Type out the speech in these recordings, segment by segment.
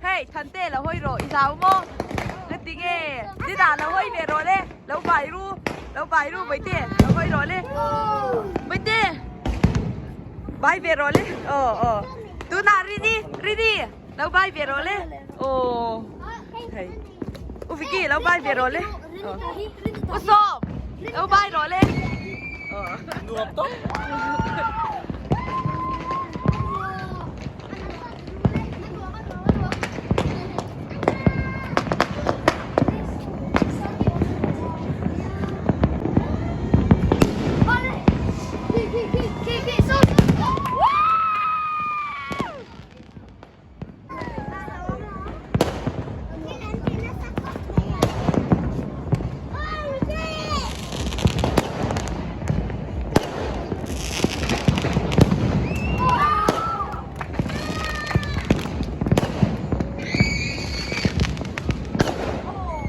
Hei Thante lo hawi rawh i hlau maw? Ka ti nge Dina lo hawi ve rawh le lo vai ru lo vai ru Bawihte lo hawi rawh le Bawihte vai ve rawh le aw aw tunah Rini Rini lo vai ve rawh le aw hei U Vicky lo vai ve rawh le aw U Sawm lo vai rawh le aw Nuam tawp.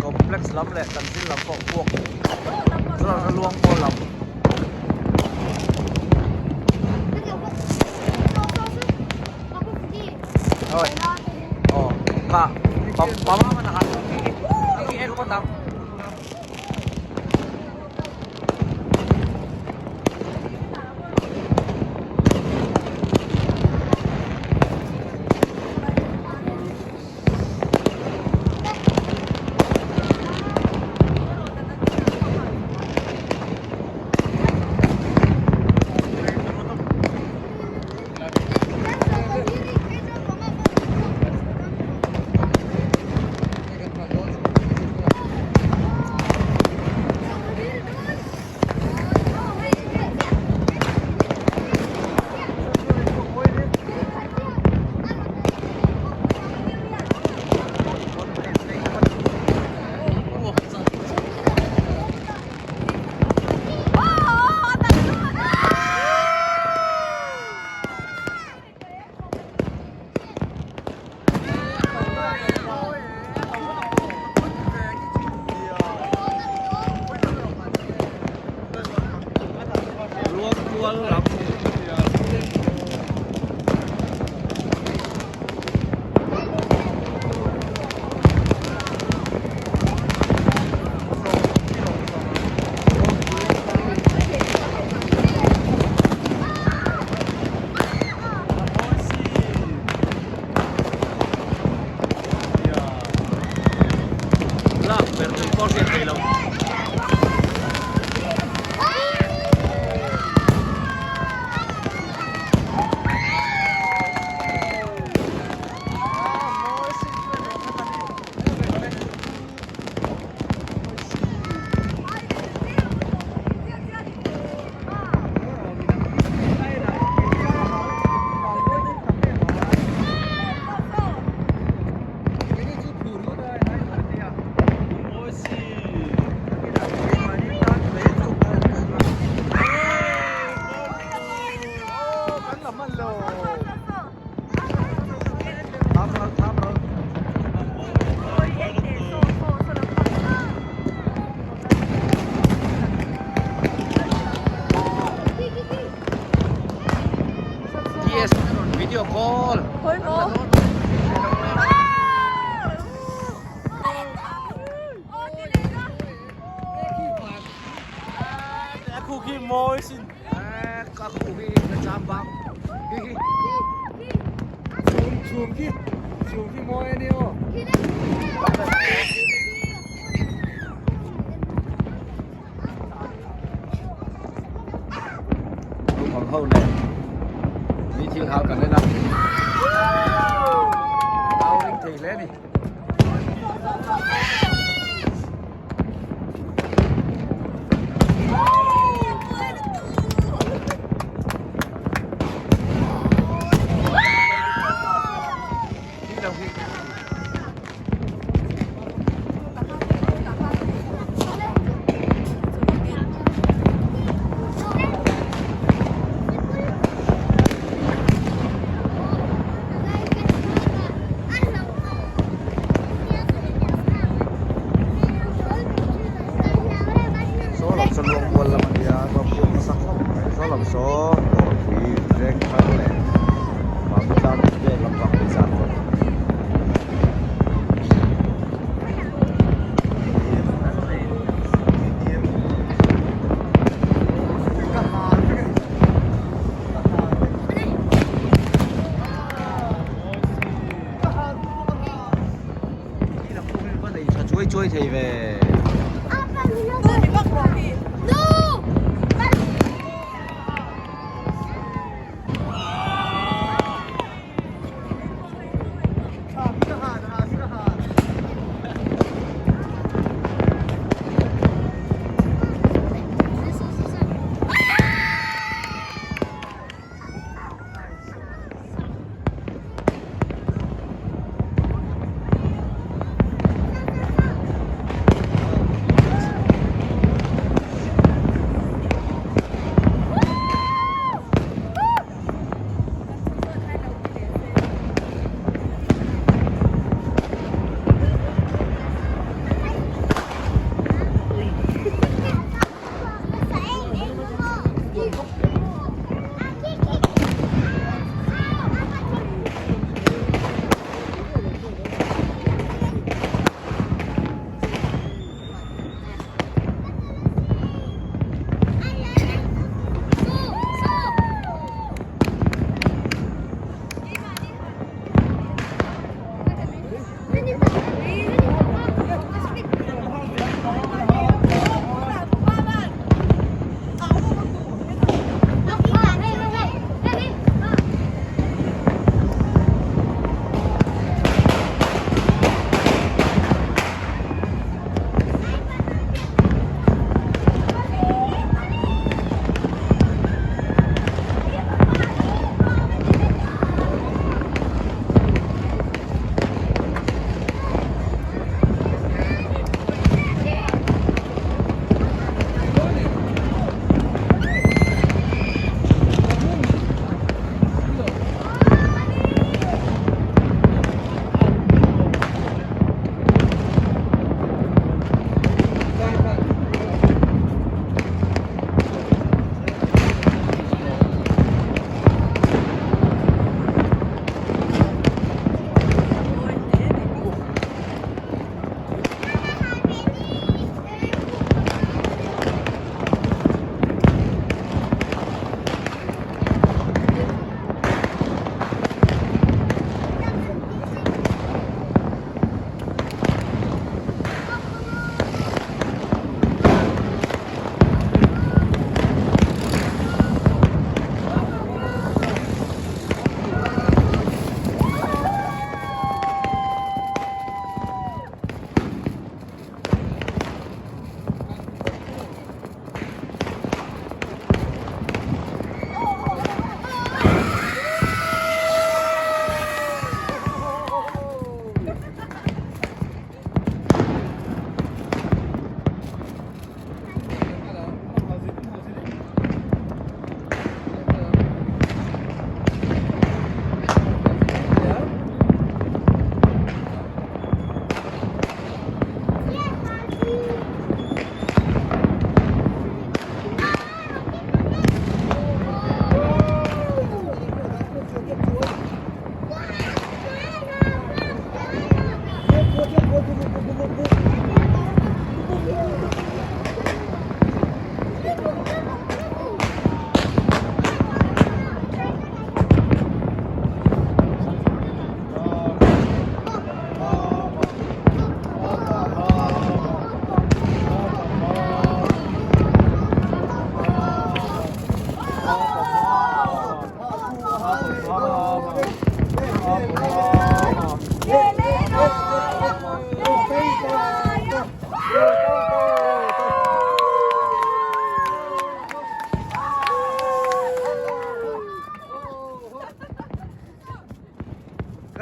Complex lam leh tanzil lam pawh puak chuan a luang pawl lam. Oi. Oh, ka. Pama mana han. Ki ki en ko tang. Luangtual lam. Lak ber tui pawh hriat thei lo. TS video call. Khoi maw? Khu khi mawi sin. Ka khu khi ka cham bang. Khi khi. Chhum chhum khi. Chhum khi mawi ani aw. Naupang ho nen mi thil hal kan en a, au ring thei hle a ni. Saw luang kual lam a nia ruah pawh nasa khawp mai saw lam saw dawrpui veng thar leh mahni tlang vel lampang hi zan tawh. Tha chuai chuai thei ve.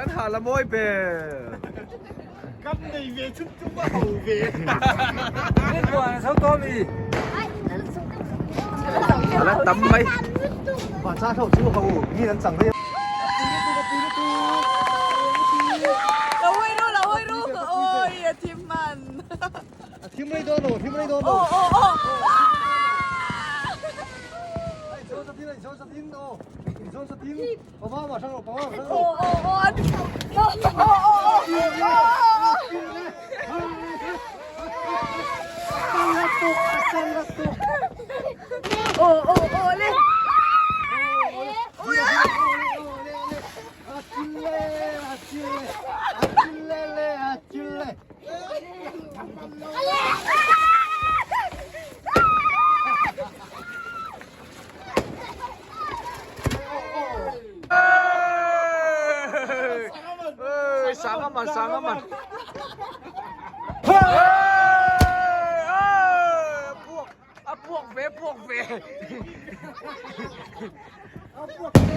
Kan ha la mawi ber. Kan nei ve chhun chu ka ho ve. A la tam mai. Lo hawi ru lo hawi ru oi a thim man. A thim rei dawn lo a thim rei dawn lo. Aw aw aw. Sanga man, sanga man. A puak ve, puak ve.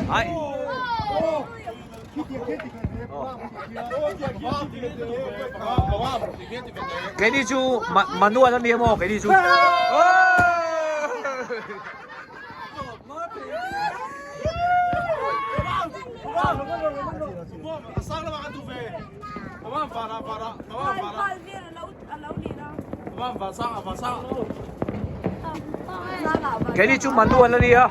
Ai. Cái đi chú mà mà nuôi nó đi mò cái đi chú. Cái đi chú mà nuôi nó đi á.